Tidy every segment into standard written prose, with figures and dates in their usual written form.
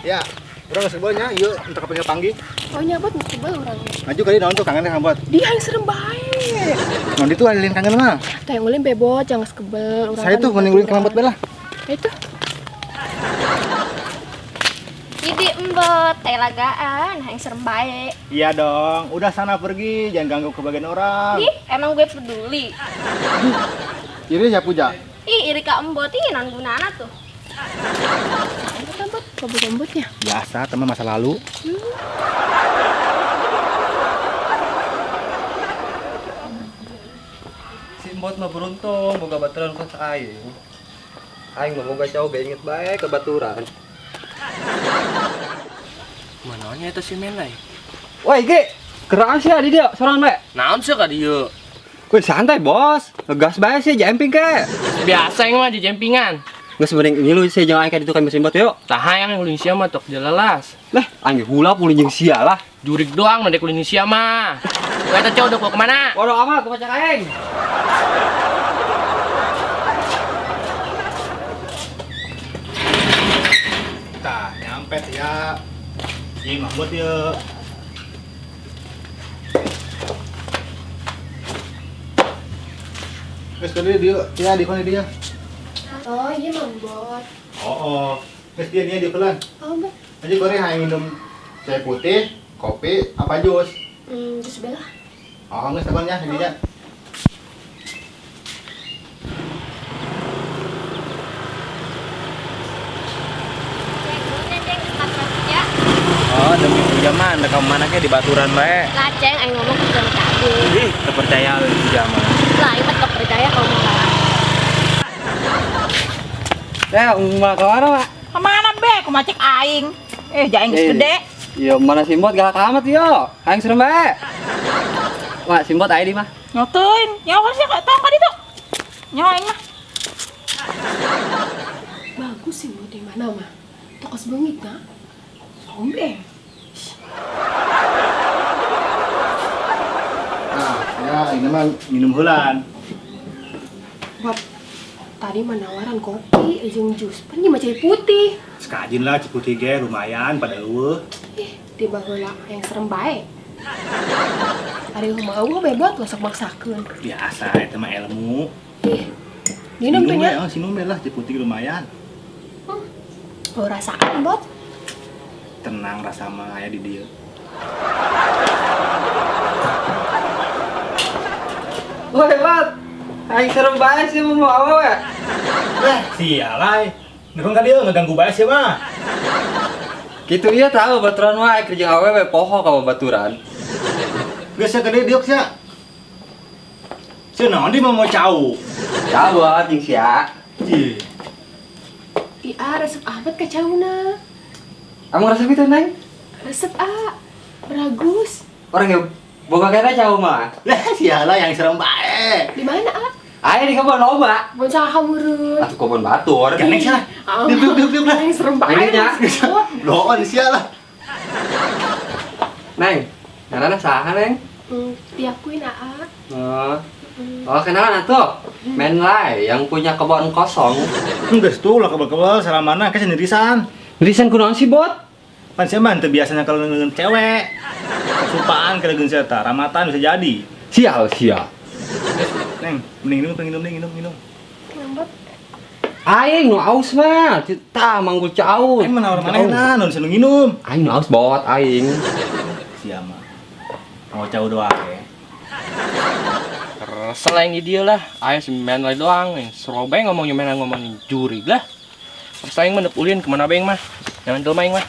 Ya, urang geus nya, ieu untuk kapan panggih. Oh nya bot geus kebel urang. Maju kali naon tuh kangen teh bot. Dia yang serem bae. Naon ditu alilin kangen mah. Tah yang ulin bebot jangan geus kebel urang. Saya tuh mending ulin ka bot lah. Itu. Jadi embot, teh lagaan, yang serem bae. Iya dong, udah sana pergi, jangan ganggu kebagian orang. Ih, emang gue peduli. Iri ya puja. Ih, iri ka embot, ih non gunana tuh. Embot, embot-embotnya. Biasa, teman masa lalu. Si embot mah beruntung, boga baturan kos aing. Aing mah boga cowok inget bae ke baturan. Mananya itu si Menai? Woi, Ge, keraan sih di dia, sorangan bae. Naon sih ka dieu? Woi, santai, Bos. Ngegas bae sih jemping ke. Biasa yang mah di jempingan. Geus mending ngilu sih jeung aing ka ditu ka mesin bot yuk. Tah hayang ulin sia mah tok jelelas. Lah, aing hulap ulin jeung sia lah. Jurik doang mendek ulin sia mah. Kowe teh cowok udah kemana? Bodoh amat ke pacak aing. Tah, nyampe ya. Ih, Mahmud ya. Wes kali dia, ya di mana dia? Oh iya mambot. Oh. Wes dia dia di pelan. Oh mbak. Aja goreng hayang minum teh putih, kopi, apa jus? Jus bela. Oh, geus temannya jadinya. Oh, demi puja mah anda kamu mana ke di baturan bae. Laceng, aing ngomong ke tukang cabe. Ih, terpercaya euy puja mah. Lah, aing mah terpercaya kalau mau kalah. Ya, mah ke mana, Mak? Kemana be? Kumaha cek aing? Jaing geus gede. Iya, mana si Mbot galak amat yo. Aing serem bae. Mak, si Mbot aya di mah. Nyotuin. Nyawa sih kok tong ka ditu. Nyawa aing mah. Bagus sih Mbot di mana mah? Tokos beungit na. Sombeng. Nah, ya ini mah minum heulan. Bot, tadi mah nawaran kopi jeung jus. Pan mah cai putih. Sekajin lah cai putih ge lumayan pada eueuh. Ih, tiba heula yang serem bae. Ari mah eueuh bebot masak maksakeun. Biasa eta mah ilmu. Ih, minum tuh nya. Oh, sinum lah cai putih lumayan. Oh, rasaan, Bot. Tenang rasa mah aya di dieu. Woi, Bot. Aing serem bae sih mau awewe. Lah, sialai. Nurun ka dieu ngeganggu bae sih mah. Gitu iya tahu baturan wae kerja awewe poho ka baturan. Geus sia gede diuk sia. Sia naon di mah mau cau. Cau jeung sia. Ih. Ih, resep amat ka cauna. Kamu resep itu, Neng? Resep ah. Ragus. Orang yang boga kena cau mah. Lah, siala yang serem bae. Di mana, ah? Ayo di kebon loba. Kebon saha meureun. Atuh kebon batur. Gandeng sia lah. Diuk diuk diuk lah. Yang serem bae. Nengnya. Loon sia lah. Neng, ngaranna saha, Neng? Tiakuin, Aa. Oh. Oh, kenalan atuh. Menlai yang punya kebon kosong. Geus tuh lah kebel-kebel salamana ke sendirisan. Ndirisan kunaon sih, Bot? Pan sia mah teu biasanya kalau ngeungeun cewek. Supaan kalau ngeungeun sia tah, ramatan bisa jadi. Sial, sial. Neng, mending minum, minum, minum, minum. Ngambet. Aing nu aus mah, tah manggul cau. Aing mah nawar manehna, nu seneng minum. Aing nu aus bot aing. Sia mah. Mau cau doang ya. Kesel aing di dia lah. Aing si Menai doang, serobe ngomongnya Menai ngomongin jurig lah. Terus aing mah ulin kemana bae mah? Jangan jelema aing mah.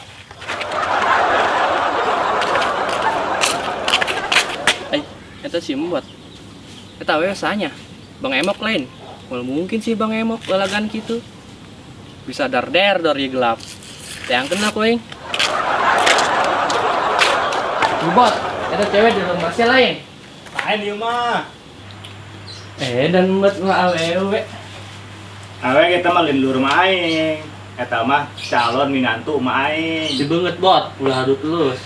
Ai, eta si Mbot. Eta we sahanya. Bang Emok lain. Mal mungkin sih Bang Emok lalagan gitu. Bisa darder dor ieu gelap. Teh kena ku aing. Bot, eta cewek di rumah sia lain. Lain ieu mah. Dan buat mah awewe. Awewe kita mah lain lur mah aing. Eta mah calon minantu mah aing. Dibeungeut bot, ulah hadut terus.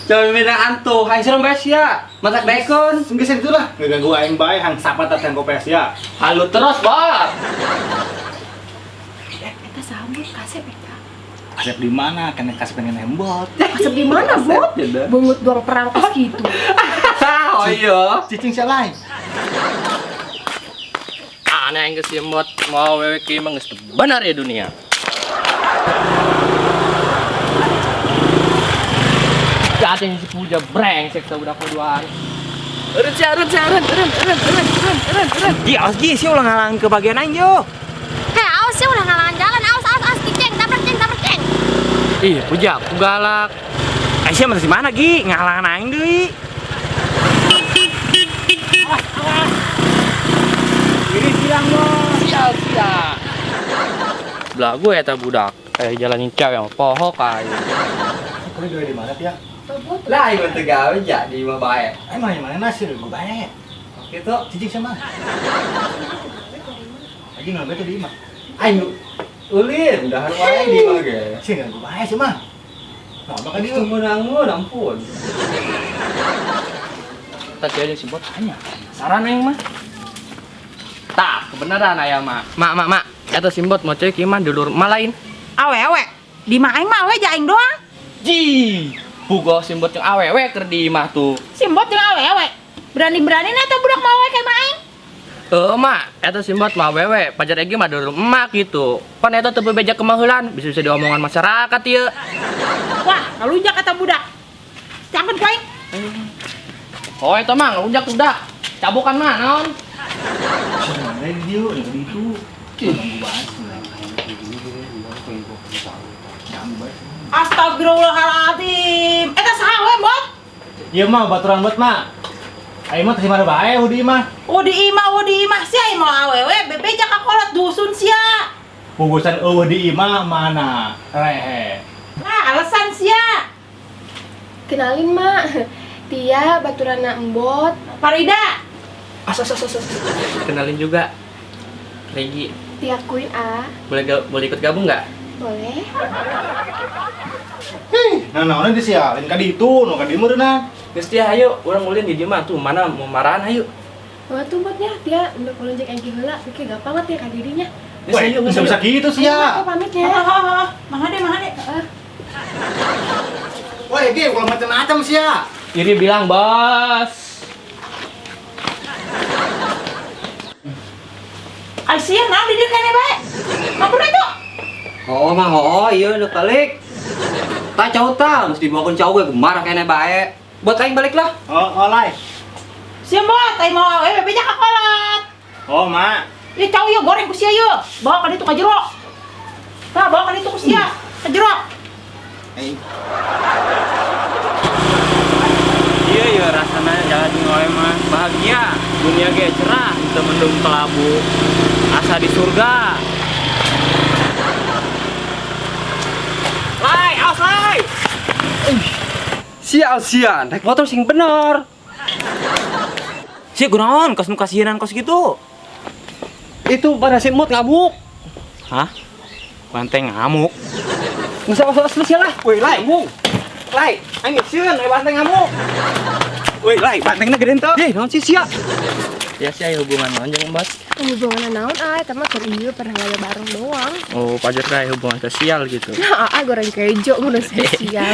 Calon minantu, hayang serem bae sia. Masak daekon. Geus itulah, ngeganggu aing bae hang sapat teh kopes sia. Halut terus, bot. Eta sambut kasep eta. Kasep di mana? Kena kasep pengen nembot. Kasep di mana, Bot? Bungut doang perangkas gitu. Oh iya. Cicing sia lain. Aneh yang si Embot mau wewe ki mah geus benar ya dunia. Cacing si Puja brengsek sabudak duaan. Eureun sia, eureun sia, eureun, eureun, eureun, eureun, eureun, eureun, eureun. Gi, awas Gi, sia ulah ngalang ke bagian aing yo. Hei, awas ya ulah ngalangan jalan. Awas, awas, awas, ceng, tabrak ceng, tabrak ceng. Ih, Puja, aku galak. Aisyah mah di mana Gi? Ngalangan aing deui. Ini siang lo. Sial, sial. Belah gue eta budak. Kayak jalanin cewek yang pohok aja. Kau gawe di mana Tia? Lah aing mah teu gawe ja di imah bae. Aing mah di mana sih? Gue bae. Gitu. Cicing sama. Lagi nggak tuh di imah. Aing ulin dahar wae di imah ge. Sih nggak gue bae sih mah. Nah, bakal dia. Tunggu nangun, ampun. Tadi aja si Bot tanya. Saran aing mah. Tak, kebenaran ayah mah. Mak, mak, mak. Eta si Bot mau cek iman dulur emak lain. Awewe. Di mah aing mah awe ja aing doang. Ji, bugo si Bot yang awewe keur di imah tuh. Si Embot jeung awewe. Berani-berani eta budak mau awe ka imah aing. Eh, mak, eta si Bot mah awewe, pajar ege mah dulur emak gitu. Pan eta teu bebeja kemahulan, bisa-bisa diomongan masyarakat ieu. Wah, ngalunjak eta budak. Cangkeun ku aing. Oh, eta mah ngalunjak udah. Cabokan mah naon? Sih mana dia? Yang tadi itu. Ganggu banget sih. Ganggu banget. Astagfirullahaladzim. Eta saha we, Bot? Iya mah baturan buat mah. Aing mah terima bae di imah. Oh di imah, oh di imah sia aing mau awewe bebeja ka kolot dusun sia. Pugusan eueuh di imah mana? Rehe. Nah, alasan sia. Kenalin, Mak. Tia baturana Embot. Farida. As, as, as, as, as. Kenalin juga. Regi, Tia Queen A. boleh ikut gabung nggak? Boleh. Nah, naonnya di sia, lain ka ditu, nu ka dieu meureunna. Geus Tia, ayo, urang ulin di dieu mah tuh mana mau marahan ayo. Wah tuh Botnya, Tia udah kalau jeung Egi heula, oke gampang banget ya ka dirinya. Geus ayo, geus bisa-bisa ayo. gitu sia. Aku pamit ya. Oh, oh, oh. Mangga deh, mangga deh. Wah, Egi, ulah macam-macam sia. Iri bilang, "Bos." Ai sia naon di dieu kene bae. Mampir itu. Oh mah oh iya nu balik. Tak cau tah, mesti dibawakeun cau ge marah kene bae. Buat aing balik lah. Oh, oh lai. Sia Bot, aing mau awewe bebeja ka kolot. Oh, mak. Ieu cau ieu goreng ku sia ieu. Bawa ka ditu ka jero. Tah, bawa ka ditu ku sia, ka jero. Iya iya rasana jalan jeung awewe mah bahagia, dunia ge cerah, teu mendung kelabu. Asa di surga. Lai, awas lai. Sial sian, naik motor sing bener. Sia kunaon kos nu kasienan kos gitu? Itu pada si Mut ngamuk. Hah? Banteng ngamuk. Nggak usah usah sia lah. Woi, lai. Ngamuk. Lai, aing sieun aya banteng ngamuk. Woi, lai, bantengna gede henteu. Ih, naon sih sia? Ya sih aya hubungan naon jeung Bot? Hubungan naon ah, eta mah keur ieu pernah ngaya bareng doang. Oh, pajar kayak hubungan sosial gitu. Nah, ah goreng kejo mun spesial.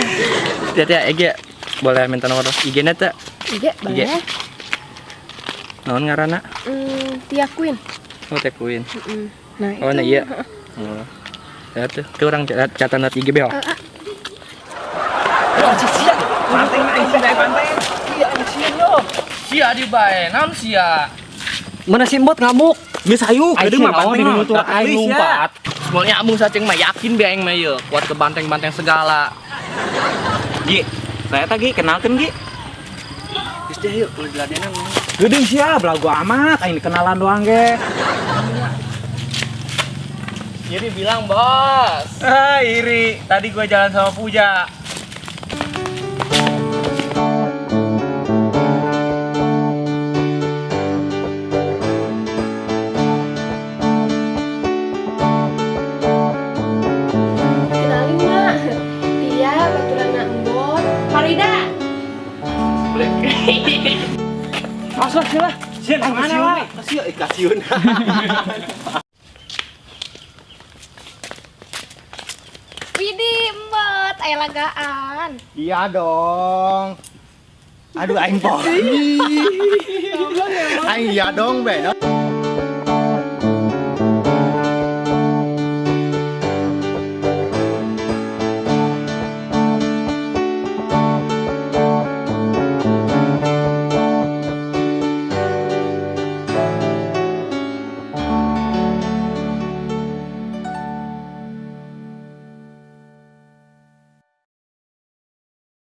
Tia, Tia, Ege boleh minta nomor IG-nya teh? IG boleh. Naon ngaranna? Tia Queen. Oh, Tia Queen. Heeh. Nah, Oh, itu. nah iya. Oh. Ya tuh, tuh orang catatan IG beo. Banteng aing sieun aya banteng. Iya, aing sieun yo. Sia di bae, naon sia? Mana si Mut ngamuk? Geus ayo, Aing gede mah naon banteng di mah. motor aing Please, ya. lompat. Semuanya ambung saceng mah yakin be aing mah ieu, kuat ke banteng-banteng segala. Gi, saya tadi kenalkeun Gi. Geus deh yuk, ulah diladenan. Geudeung sia, belagu amat aing dikenalan doang ge. Iri bilang, "Bos." Ah, iri. Tadi gua jalan sama Puja. Kenalin, Mak. Tia baturana Embot. Farida. Masuk sia lah. Sieun mana lah? Kasih, kasiun. Widih, aya lagaan. Iya dong. Aduh, aing po. Aing iya dong, be.